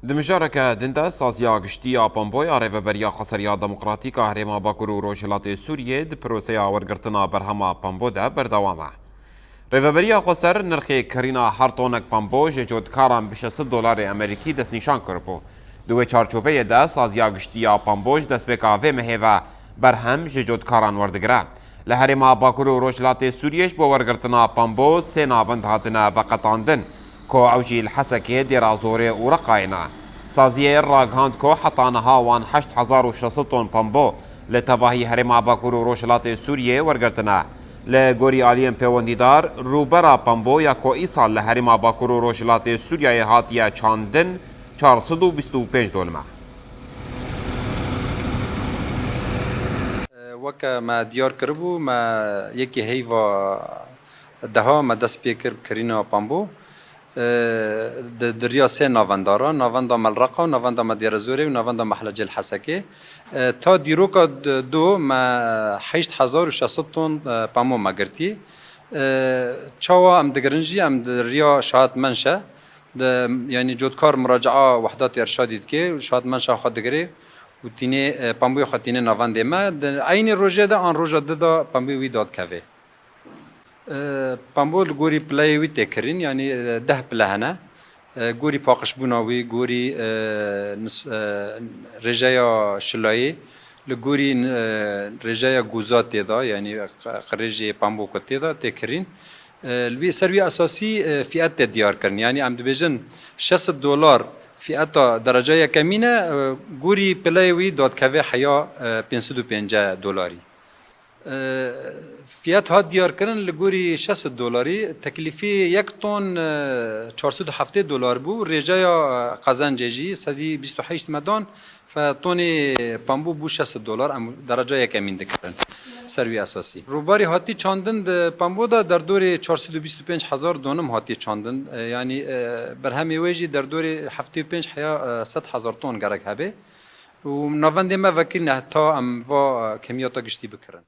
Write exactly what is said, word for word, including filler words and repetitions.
Di mijareke din de, saziya giştî ya Pambo ya Rêveberiya Xweseriya Demokratîk a Herêma Bakur û Rojhilatê Sûriyê di proseya wergirtina berhema Pambo de berdewam e. Rêveberiya Xweser nirxê kirîna her tonek Pambo ji cotkaran bi şeş sed dolarê Amerîkî destnîşan kiribû. Di wê çarçoveyê de, saziya giştî ya Pambo ji destpêka vê mehê ve berhem ji cotkaran werdigire. Li herêma Bakur û Rojhilatê Sûriyê ji bo wergirtina Pambo sê navend hatine veqetandin, ku ew jî li Hesekê, Dêra Zorê û Reqayê ne. Saziyê ragihand ku heta niha wan heşt hezar û şeş sed ton Pambo li tevahî herêma Bakur û Rojhilatê Sûriyê wergirtine. Li gorî aliyên pêwendîdar, rûbera Pambo ya ku îsal li herêma Bakur û Rojhilatê Sûriyeyê hatiye çandin, çar sed û bîst û pênc dolm e. Weke me diyar kiribû, me yekê heyva deha me dest pê kir bi kirîna Pambo. Di, di riya sê navenda re, navenda me li Reqa, navenda me Dêrezorê û navenda me Hlecê li Hesekê. Ta dîroka d-, do me heşt hezar û şeş sed ton, e, Pambo me girtî. E, çawa em digirin jî, em di riya Şahat Menşe, di, yanî cotkar muracaa Wehdatê Erşadî dike û Şahat Menşa xwe digire û tînê, e, Pamboyê xwe tînê navendê me. Di eynî rojê de an roja di de Pamboyê wî dadikeve. E, Pambo li gorî pileyê wî tê kirin, yanî, e, deh pile hene. E, gorî paqijbûna wî, gorî, e, nis-, e, rêjeya şilayê, li gorî, e, rêjeya goza tê de, yanî q-, qirêjê Pambo ku tê de tê kirîn. E, li wî, ser wî esasî, e, fiyet tê diyar kirin. Yanî em dibêjin şeş sed dolar fiyeta dereca yekemîn e, e, gorî pileyê wî dadikeve heya, e, pênc sed û pêncî dolarî. E, fiyet hat diyar kirin, li gorî şeş sed dolarî, teklîfî yek ton, e, çar sed û heftê dolar bû, rêjeya, e, qezencê jî sedî bîst û heşt me dan, fe tonê Pambo bû şeş sed dolar, em dereca yekemîn dikirin ser wî esasî. Rûbarî hatî çandin di Pambo de derdorê çar sed û bîst û pênc hezar donim hatî çandin. E, yanî, e, berhemê wê jî derdorê heftê û pênc heya, e, sed hezar ton gerek hebe. Û navendê me vekirîne heta em va, e, kemiyata giştî bikirin.